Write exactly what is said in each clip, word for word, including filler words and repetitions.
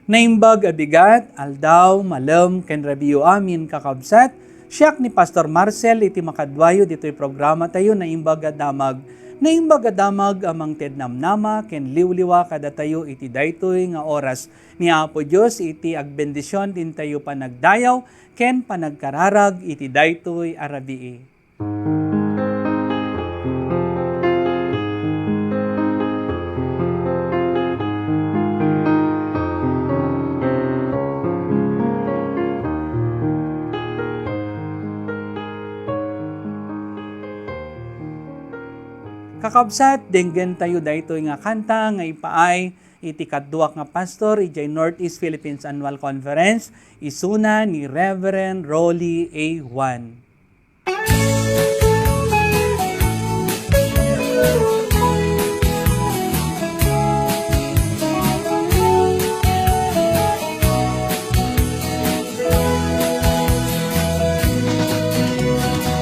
Naimbag a bigat, aldaw, malem, ken rabii amin, kakabsat. Siak ni Pastor Marcel iti makaduayo ditoy programa tayo, Naimbag a Damag. Naimbag a Damag a mangted namnama ken liwliwa kadatayo iti daytoy nga oras ni Apo Dios iti agbendisyon ti intayo panagdayaw ken panagkararag iti daytoy a rabii. Kakabsat, denggen tayo daytoy nga kanta nga ipaay iti kaduak nga pastor idiay Northeast Philippines Annual Conference, isuna ni Reverend Rolly A. Juan.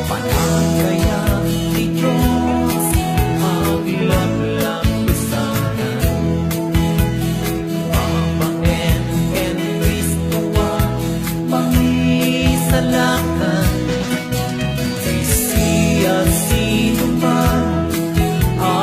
Panagkayat ti Dios, aglaglabsanan. Babaen ken Kristo a mangisalakan. Ti siasinoman a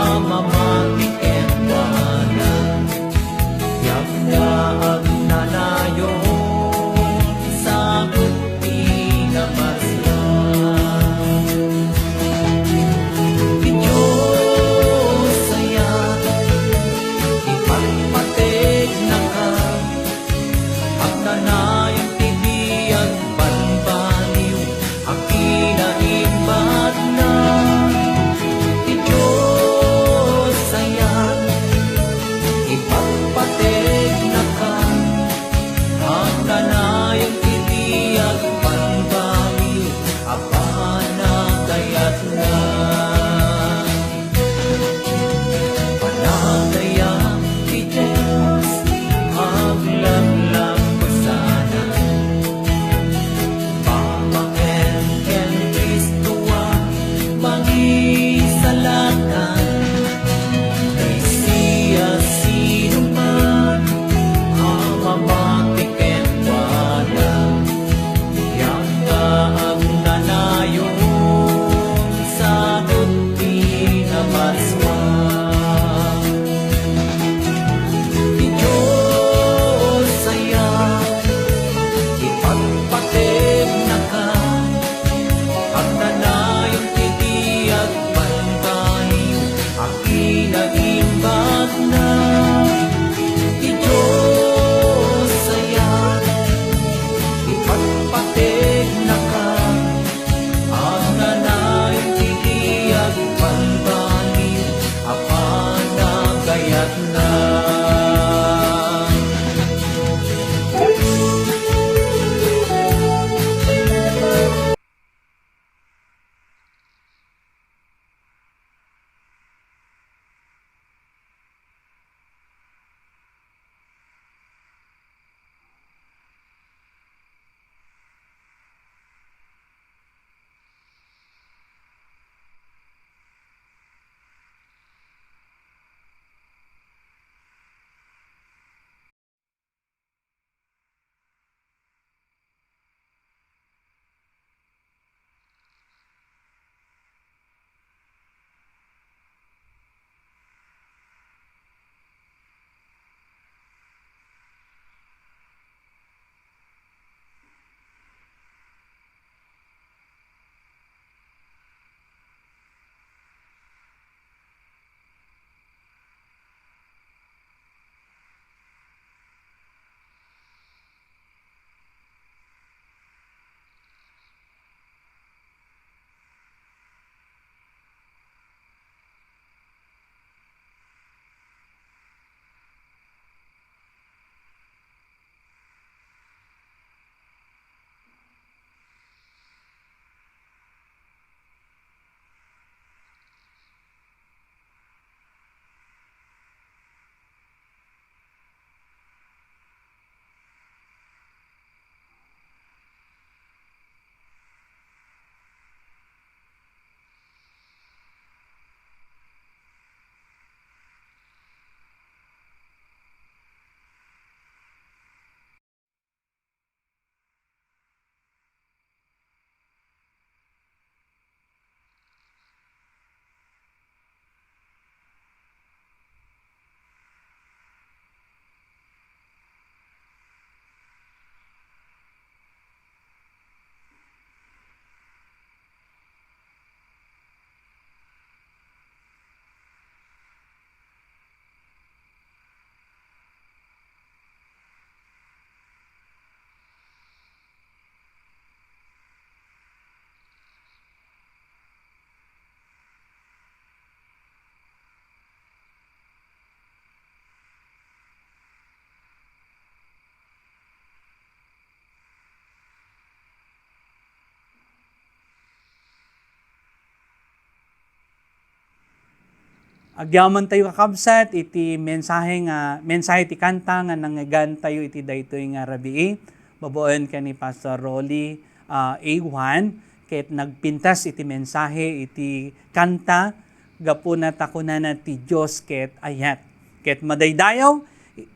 Agyamantayo, kakabsat, iti mensahe nga, mensahe ti kanta nga nangngegantayo iti daytoy nga rabii, babaen ken ni Pastor Rolly, ah, A Juan, ket nagpintas iti mensahe iti kanta, gapuna ta kunana ti Dios ket ayat. Ket madaydayaw,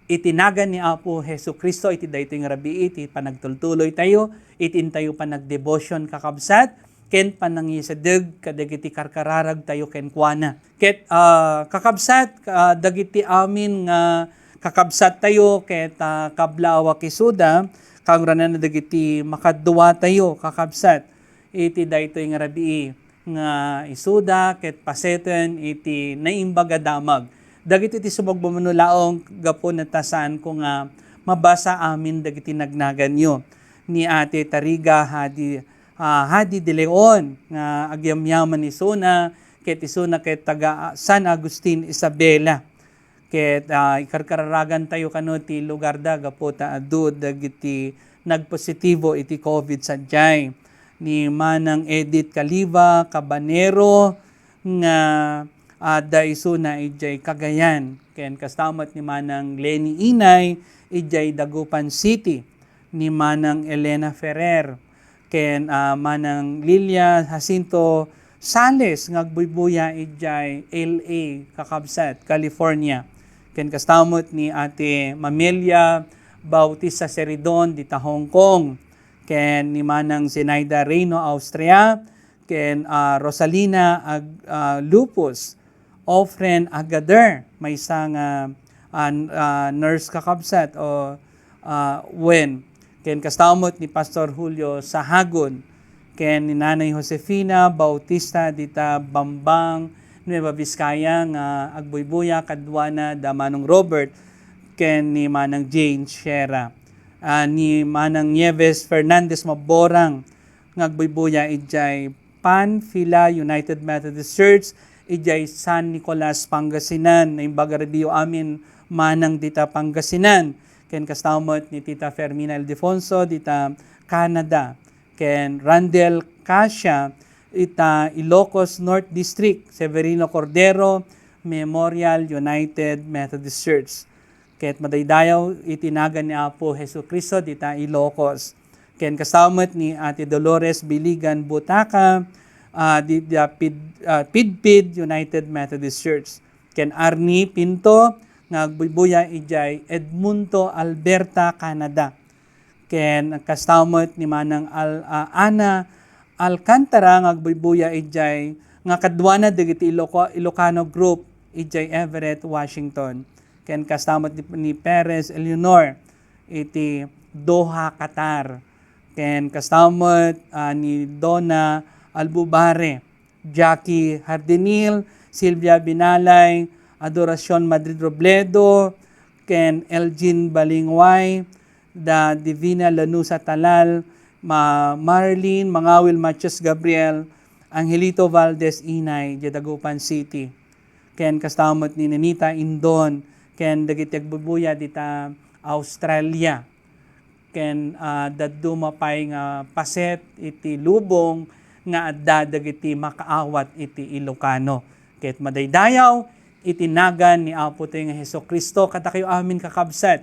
iti nagan ni Apo Jesu-Cristo, iti daytoy nga rabii, iti panagtultuloytayo, iti intayo panagdevotion, kakabsat, ken panangisedeg kadagiti karkararagtayo kenkuana. Ket, ah, kakabsat, ah, dagiti amin nga kakabsattayo ket, ah, kablawak isuda, kaunggrananna dagiti makaduatayo, kakabsat, iti daytoy nga rabii nga isuda ket paseten iti Naimbag a Damag. Dagiti ti sumagmamano laeng gapu ta saanko nga mabasa amin dagiti nagnaganyo. Ni Ate Tariga Hadi, ah, Hadi de Leon nga agyamyaman isuna, ket isuna ket taga San Agustin, Isabela. Ket, ah, ikarkararagantayo kano ti lugarda gapu ta adu dagiti nagpositibo iti covid sadiay. Ni Manang Edith Caliva Cabanero nga adda isuna idiay Cagayan. Ken kasta met ni Manang Lenny Inay idiay Dagupan City. Ni Manang Elena Ferrer. Ken, ah, Manang Lilia Jacinto Sales nga agbuybuya idiay L A, kakabsat, California. Ken kasta met ni Ate Mamelia Bautista Seridon dita Hong Kong. Ken ni Manang Zenaida Reino, Austria. Ken, ah, Rosalina Ag-, ah, Lupus. Ofren Agader, maysa nga, ah, n-, ah, nurse, kakabsat, o, ah, wen. Ken kasta met ni Pastor Julio Sahagun, ken ni Nanay Josefina Bautista dita Bambang, Nueva Vizcaya, nga agbuybuya kaduana da Manong Robert, ken ni Manang Jane Sierra. Ah, ni Manang Nieves Fernandez Maborang, nga agbuybuya idiay Panfila United Methodist Church, idiay San Nicolas, Pangasinan. Naimbag a rabiiyo amin manang dita Pangasinan. Ken kasta met ni Tita Fermina Ildefonso dita Canada. Ken Randel Casia ita Ilocos North District, Severino Cordero Memorial United Methodist Church. Ket madaydayaw iti nagan ni Apo Jesu-Cristo dita Ilocos. Ken kasta met ni Ate Dolores Biligan Butaca, ah, di, di, ah, Pid-, ah, Pidpid United Methodist Church. Ken Arnie Pinto nga agbuybuya idiay Edmonton, Alberta, Canada. Ken kasta met ni Manang Al-, ah, Ana Alcantara nga agbuybuya idiay nga kaduana dagiti Iloco-, Ilocano group idiay Everett, Washington. Ken kasta met ni, ni Perez Eleanor iti Doha, Qatar. Ken kasta met, ah, ni Donna Albubare, Jackie Hardinil, Silvia Binalay, Adoracion Madrid Robledo, ken Elgin Balingway, da Divina Lanusa Talal, Ma-, Marlene Mangawil Matias Gabriel, Angelito Valdez Inay, diay Dagupan City. Ken kasta met ni Nenita Indon, ken dagiti agbuybuya dita Australia. Ken, ah, dadduma pay nga paset iti lubong nga adda dagiti makaawat iti Ilocano. Ket madaydayaw iti nagan ni Apotayo nga Jesu-Cristo, kadakayo amin, kakabsat,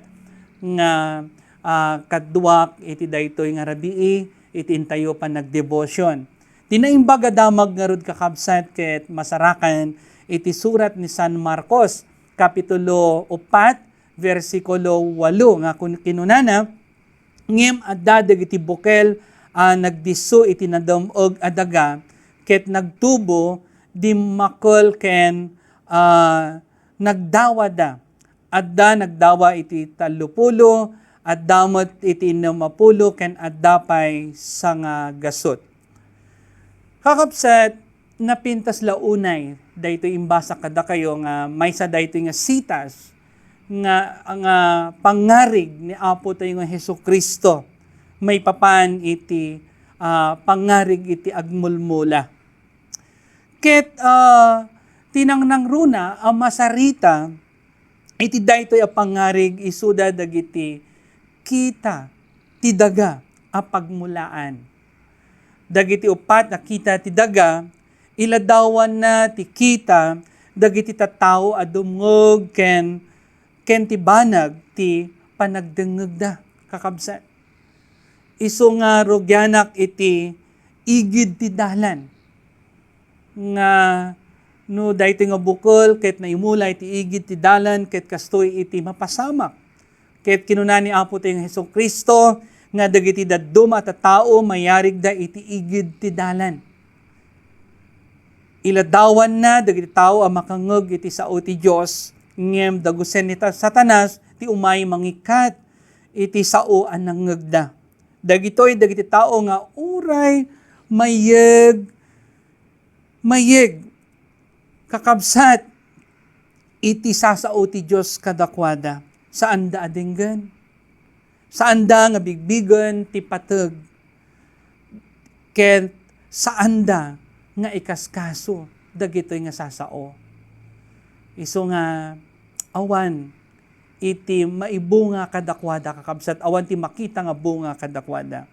nga, ah, kaduak iti daytoy nga rabii, iti intayo panagdevotion. Ti Naimbag a Damag ngarud, kakabsat, ket masarakan iti surat ni San Marcos, Kapitulo upat, bersikulo walo, nga kun-, kinunana, "Ngem adda dagiti bukel a nagdisso iti nadam-eg a daga, ket nagtubo, dimmakkel ken, ah, nagdawada. Adda nagdawa iti tallopulo, adda met iti innem a pulo, ken adda pay sangagasut." Kakabsat, napintas la unay daytoy imbasa kadakayo nga maysa daytoy nga sitas nga, nga pangngarig ni Apotayo nga Jesu-Cristo maipapan iti, ah, pangngarig iti agmulmula. Ket, ah, ti nangnangruna a masarita iti daytoy a pangngarig isuda dagiti kita ti daga a pagmulaan. Dagiti uppat a kita ti daga, iladawanna ti kita dagiti tattao a dumngeg ken, ken ti banag ti panagdengngegda, kakabsat. Isu nga rugianak iti igid ti dalan. Nga no daytoy nga bukel ket naimula iti igid ti dalan ket kastoy iti mapasamak. Ket kinuna ni Apo tayo nga Jesu-Cristo nga dagiti dadduma a tattao mayarigda iti igid ti dalan. Iladawanna dagiti tao a makangngeg iti sao ti Dios, ngem dagusen ni ta-, Satanas ti umay mangikkat iti sao a nangngegda. Dagitoy dagiti tao nga uray mayeg, mayeg, kakabsat, iti sasao ti Dios kadakuada. Saanda a denggen. Saanda nga bigbigen ti pateg. Ken saanda nga ikaskaso dagitoy nga sasao. Isu nga awan iti maibunga kadakuada, kakabsat, awan ti makita nga bunga kadakuada.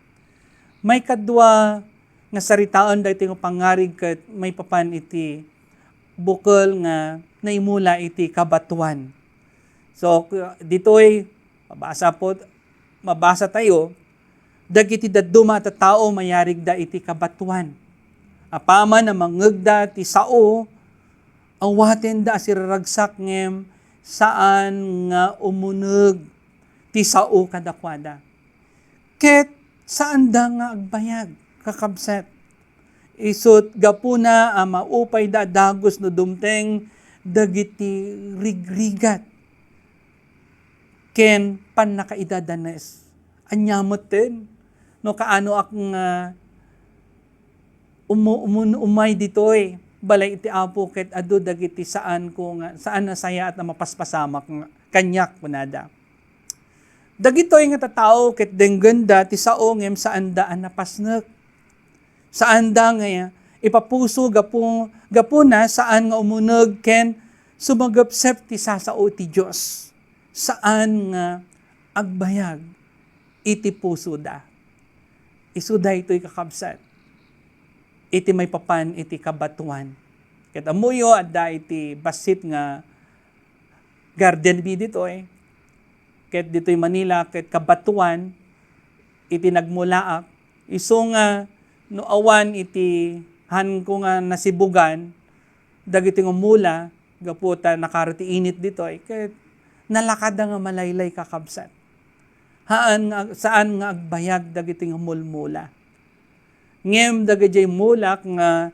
Maikadua nga saritaen daytoy nga pangarig ket maipapan iti bukel nga naimula iti kabatuan. So, k-, ditoy, mabasa po, mabasa tayo, dagiti dadduma a tattao mayarigda iti kabatuan. Apaman a mangngegda ti sao, awatenda a siraragsak ngem saan nga umuneg ti sao kadakuada. Ket saanda nga agbayag, kakabsat. Isut' gapuna a maupayda a dagus no dumteng dagiti rigrigat ken pannakaidadanes. Ania metten no kaanoak nga umu-, umun-, umay ditoy balay iti Apo ket adu dagiti saanko nga, saan a sayaat a mapaspasamak nga kaniak, kunada. Dagitoy nga tattao ket denggenda ti sao ngem saanda a napasnek. Saanda nga ipapuso gapu-, gapuna saan nga umuneg ken sumagepsep ti sasao ti Dios. Saan nga agbayag iti pusoda. Isu daytoy, kakabsat, iti maipapan iti kabatuan. Ket ammoyo, adda iti bassit nga Garden View ditoy, ket ditoy Manila, ket kabatuan iti nagmulaak. Isu nga no awan iti hanko nga nasibugan dagiti nga mula, gapu ta nakaro ti init ditoy, ket nalakadda nga malaylay, kakabsat. Haan nga, saan nga agbayag dagiti nga mulmula. Ngem dagidiay mulak nga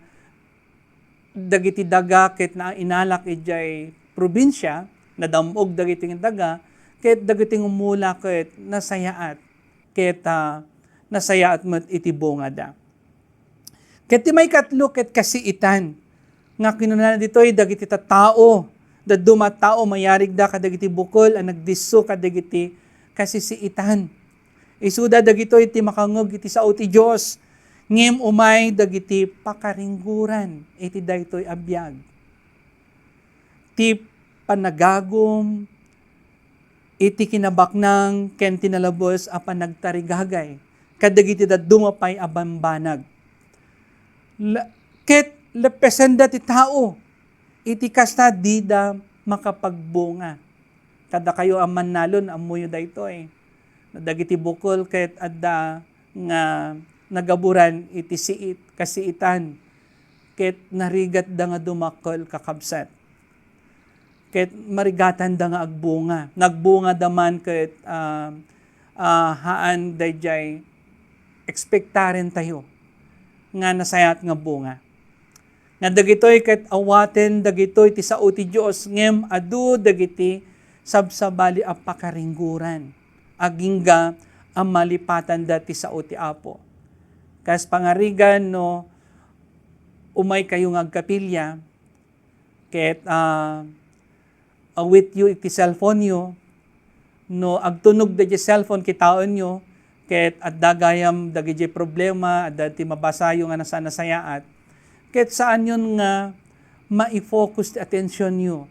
dagiti daga ket nainalak idiay probinsia, nadam-og dagiti daga, ket dagiti nga mula ket nasayaat, ket, ah, nasayaat met iti bungada. Ket ti maikatlo ket kasiitan, nga kinunana ditoy dagiti tattao, dadduma a tao mayarigda kadagiti bukel a nagdisso kadagiti kasisiitan. Isuda dagitoy ti makangngeg iti sao ti Dios, ngem umay dagiti pakaringgoran iti daytoy a biag. Ti panagagum iti kinabaknang ken ti nalabes a panagtarigagay kadagiti dadduma pay a bambanag. La-, ket leppesenda ti tao iti kasta, dida makapagbunga. Kadakayo a mannalon, ammoyo daytoy. No dagiti bukel ket adda nga nagaburan iti siit, kasiitan, ket narigatda nga dumakkel, kakabsat. Ket marigatanda nga agbunga. Nagbungada man ket, ah, ah, haan daydiay ekspektaren tayo nga nasayaat nga bunga. Nga dagitoy ket awaten dagitoy ti sao ti Dios, ngem adu dagiti sabsabali a pakaringgoran, agingga a malipatanda ti sao ti Apo. Kas pangarigan, no umaykayo nga agkapilya, ket, ah, awityo iti cellphone-yo. No agtunog daydiay cellphone, kitaenyo, ket adda gayam dagidiay problema, adda ti mabasayo nga nasa-, nasayaat. Ket saanyon nga mai-focus ti atensionyo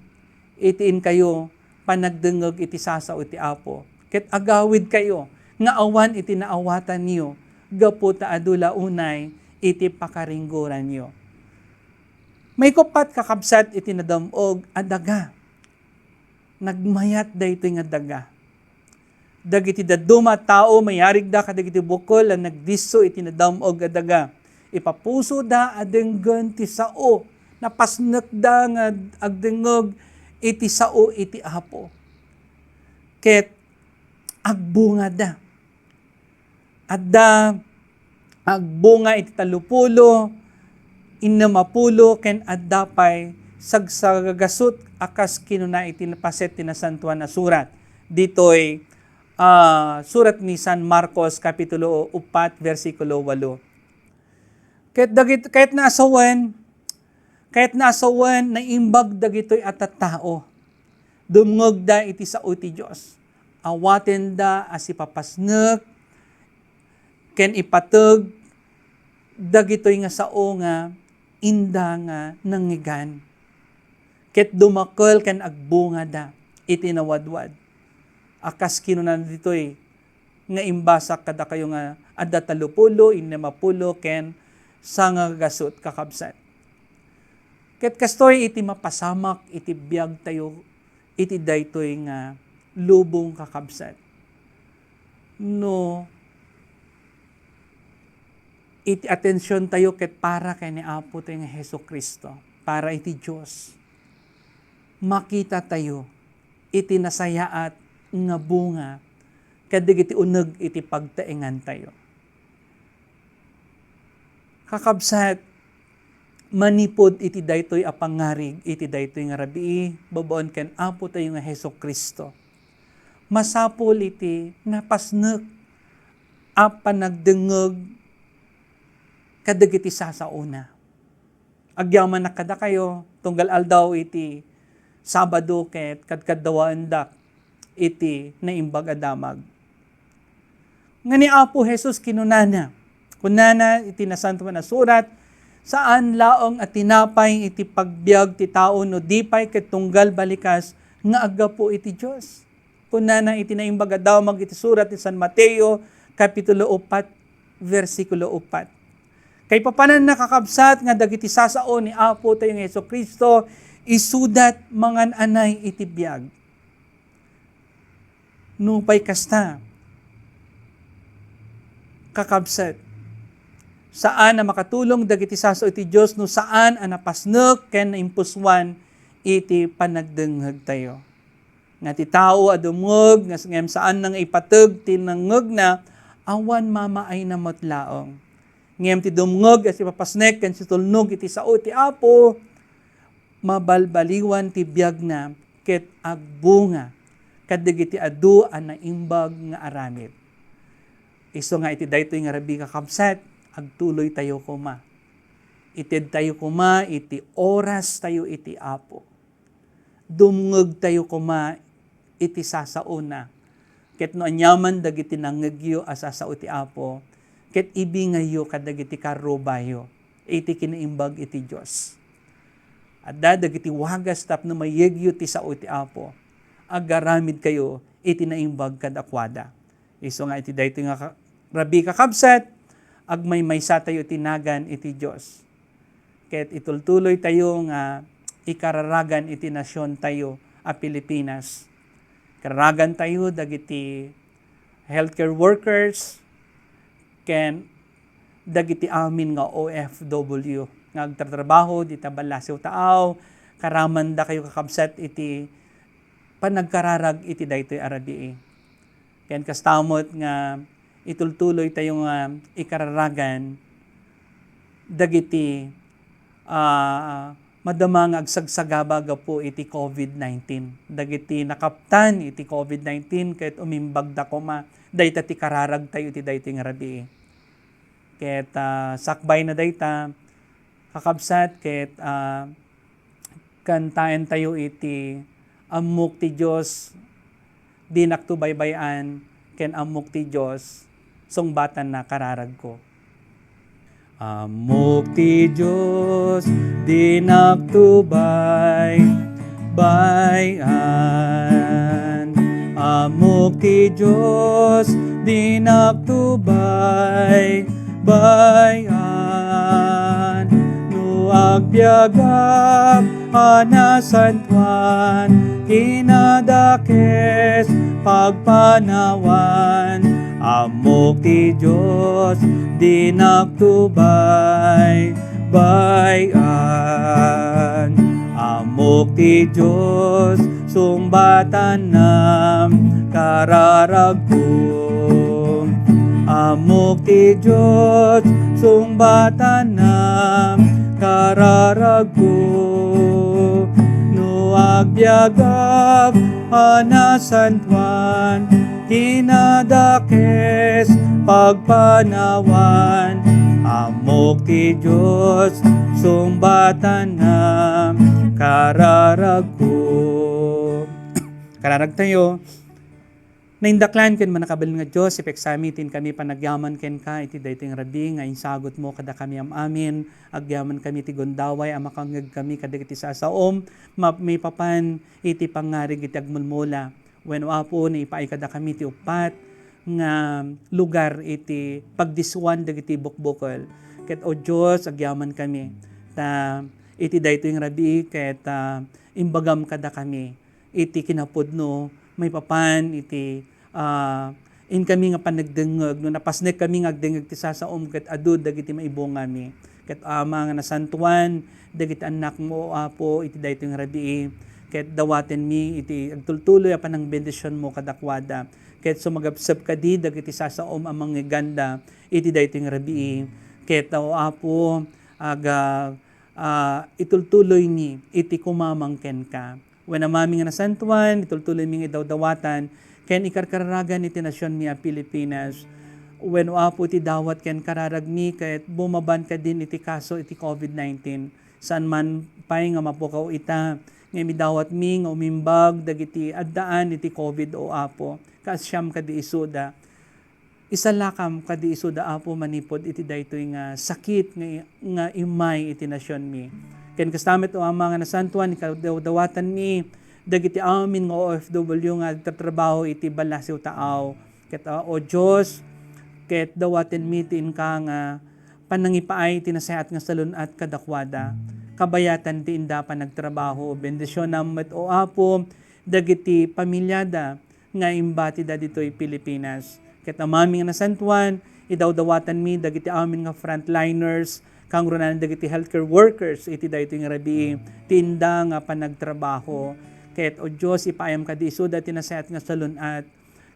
iti inkayo panagdengngeg iti sasao iti Apo. Ket agawidkayo nga awan iti naawatanyo gapu ta adu la unay iti pakaringgoranyo. Maikuppat, kakabsat, iti nadam-og a daga. Nagmayat daytoy nga daga. Dagiti dadduma a tao, mayarigda kadagiti bukel a nagdisso iti nadam-og a daga. Ipapusoda a denggen ti sao. Napasnekda nga agdengngeg iti sao iti Apo. Ket agbungada. Adda agbunga iti tallopulo, innem-apulo, ken adda pay sagsagagasut a kas kinuna iti paset ti Nasantoan a Surat. Ditoy, ah, surat ni San Marcos, Kapitulo upat, bersikulo walo. Ket dagit-, ket naasawen, ket naasawen, naimbag dagitoy a tattao. Dumngegda iti sao ti Dios. Awatenda a sipapasnek ken ipateg dagitoy nga sao nga inda nga nangngegan. Ket dumakel ken agbungada iti nawadwad. A kas kinunana ditoy, nga imbasak kadakayo nga adda tallopulo, innem-apulo, ken sangagasut, kakabsat. Ket kastoy iti mapasamak iti biagtayo iti daytoy nga lubong, kakabsat. No iti atensiontayo ket para ken ni Apo tayo nga Jesu-Cristo, para iti Dios, makitatayo iti nasayaat nga bunga kadagiti uneg iti pagtaengantayo. Kakabsat, manipud iti daytoy a pangngarig iti daytoy nga rabii, babaen ken Apo tayo nga Jesu-Cristo, masapul iti napasnek a panagdengngeg kadagiti sasaona. Agyamanak kadakayo, tunggal aldaw iti Sabado ket kadkaddawaendak iti Naimbag a Damag. Nga ni Apo Jesus kinunana, kunana iti Nasantoan a Surat, "Saan laeng a tinapay iti pagbiag ti tao no di pay ket tunggal balikas nga aggapu iti Dios." Kunana iti Naimbag a Damag iti surat ni San Mateo, Kapitulo upat, bersikulo upat. Kaipapananna, kakabsat, nga dagiti sasao ni Apo tayo nga Jesu-Cristo, isudat mangan-anay iti biag. Nupay kasta, kakabsat, saan a makatulong dagiti sasao iti Dios no saan a napasnek ken naimpusoan iti panagdengngegtayo. Nga ti tao a dumngeg nga ngem saanna nga ipateg ti nangngegna, awan mamaayna met laeng. Ngem ti dumngeg a sipapasnek ken situlnog iti sao ti Apo, mabalbaliwan ti biagna ket agbunga kadagiti adu a naimbag nga aramid. Isu nga iti daytoy nga rabii, kakabsat, agtuloytayo koma. Itedtayo koma iti orastayo iti Apo. Dumngegtayo koma iti sasaona. Ket no aniaman dagiti nangngegyo a sasao ti Apo, ket ibingayyo kadagiti karrubayo iti kinaimbag iti Dios. Adda dagiti wagas tapno mayegyo ti sao ti Apo. Agaramidkayo iti naimbag kadakuada. Isu nga iti daytoy nga ka-, rabii, kakabsat, agmaymaysatayo iti nagan iti Dios. Ket itultuloytayo nga ikararagan iti nasiontayo a Pilipinas. Kararagantayo dagiti healthcare workers ken dagiti amin nga O F W nga agtatrabaho dita Ballasiw Taaw. Karamandakayo, kakabsat, iti panagkararag iti daytoy a rabii. Ken kasta met nga itultuloytayo nga ikararagan dagiti, ah, madama nga agsagsagaba gapu iti covid nineteen. Dagiti nakaptan iti covid nineteen ket umimbagda koma. Dayta ti kararagtayo iti daytoy nga rabii. Ket, ah, sakbayna dayta, kakabsat, ket, ah, kantaentayo iti Ammok ti Dios, dinakto baybay-an, ken Ammok ti Dios, sungbatanna kararagko. Ammok ti Dios, dinakto baybay-an. Ammok ti Dios, dinakto baybay-an. No Agbiagak a nasantoan, kinadakes pagpanawan, ammok ti Dios, dinak tubay, bay-an. Ammok ti Dios, sungbatanam, kararagko. Ammok ti Dios, sungbatanam, kararagko. No agbiagak a nasantoan, kinadakes pagpanawan, ammok ti Dios, sungbatanam, kararagko. Kararagtayo. Naindaklan ken mannakabalin nga Dios, ipaksami ti inkami panagyaman kenka iti daytoy nga rabii nga insagutmo kadakami am-amin. Agyaman kami ti gundaway a makangngeg kami kadagiti sasaom, ma-, maipapan iti pangngarig iti agmulmula. Wenno, Apo, naipaay kadakami ti uppat nga lugar iti pagdiswan dagiti bukbukel. Ket, O Dios, agyaman kami ta iti daytoy nga rabii ket, ah, imbagam kadakami iti kinapudno maipapan iti, ah, inkami nga panagdengngeg, no napasnek kami nga agdengngeg ti sasaom ket adu dagiti maibungami. Ket Ama nga nasantoan dagiti annakmo, O Apo, iti daytoy nga rabii, ket dawatenmi iti agtultuloy a panangbendisionmo kadakuada. Ket sumagabsab kadi dagiti sasaom a mangiganda iti daytoy nga rabii. Ket, O Apo, aga, ah, itultuloymi iti kumamang kenka. Wen, Amami nga nasantoan, itultuloymi nga idawdawatan ken ikarkararagan iti nasionmi a Pilipinas. Wen, O Apo, iti dawat ken kararagmi ket bumaban kadin iti kaso iti covid nineteen. Saan man pay nga mapukaw ita, nga imidawatmi nga umimbag dagiti addaan iti covid, O Apo, kaasiam kadi isuda. Isalakam kadi isuda, Apo, manipud iti daytoy nga sakit nga, nga immay iti nasionmi. Ken kasta met, O Ama nga nasantoan, ikadawdawatanmi dagiti amin nga O F W nga agtatrabaho iti ballasiw taaw. Ket, ah, O Dios, ket dawatenmi ti inka nga panangipaay ti nasayaat nga salun-at kadakuada. Kabayatan ti inda panagtrabaho. Bendisionam met, O Apo, dagiti pamiliada nga imbatida ditoy Pilipinas. Ket Amami nga nasantoan, idawdawatanmi dagiti amin nga frontliners, kangrunaan dagiti healthcare workers iti daytoy nga rabii, ti inda nga panagtrabaho. Ket, O Dios, ipaayam kadi isuda ti nasayaat nga salun-at,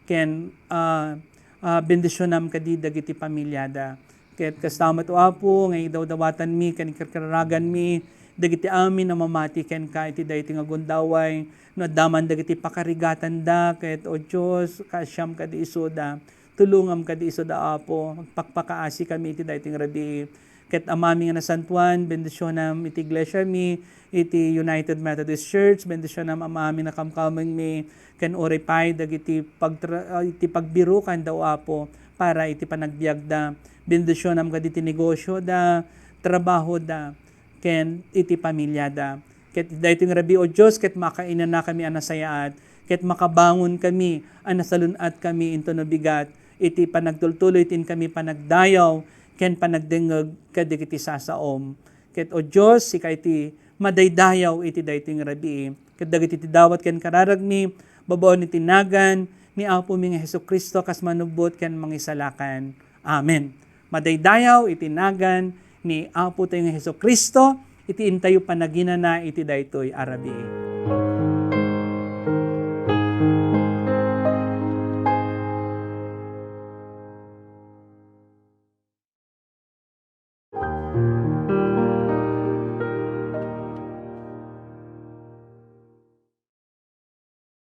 ken, ah, ah, bendisionam kadi dagiti pamiliada. Ket kasta met, O Apo, nga idawdawatanmi ken ikarkararaganmi dagiti amin a mamati kenka iti daytoy nga gundaway. No adda man dagiti pakarigatanda, ket, O Dios, kaasiam kadi isuda. Tulongam kadi isuda, Apo. Agpakpakaasikami iti daytoy nga rabii. Ket Amami nga nasantoan, bendisionam iti iglesiami, iti United Methodist Church, bendisionam, Amami, nga kamkamengmi, ken uray pay dagiti pagtra-, ah, iti pagbirokanda, O Apo, para iti panagbiagda. Bendisionam kadagiti negosioda, trabahoda, ken iti pamiliada. Ket daytoy nga rabii, O Dios, ket makainanakami a nasayaat, ket makabangonkami a nasalun-atkami intono bigat iti panagtultuloy ti inkami panagdayaw ken panagdengngeg kadagiti sasaom. Ket, O Dios, sika iti madaydayaw iti daytoy nga rabii. Ket dagiti ti dawat ken kararagmi, babaen iti nagan ni Apomi nga Jesu-Cristo, kas manubbot ken mangisalakan. Amen. Madaydayaw iti nagan ni Apotayo nga Jesu-Cristo, iti intayo panaginana iti daytoy a rabii.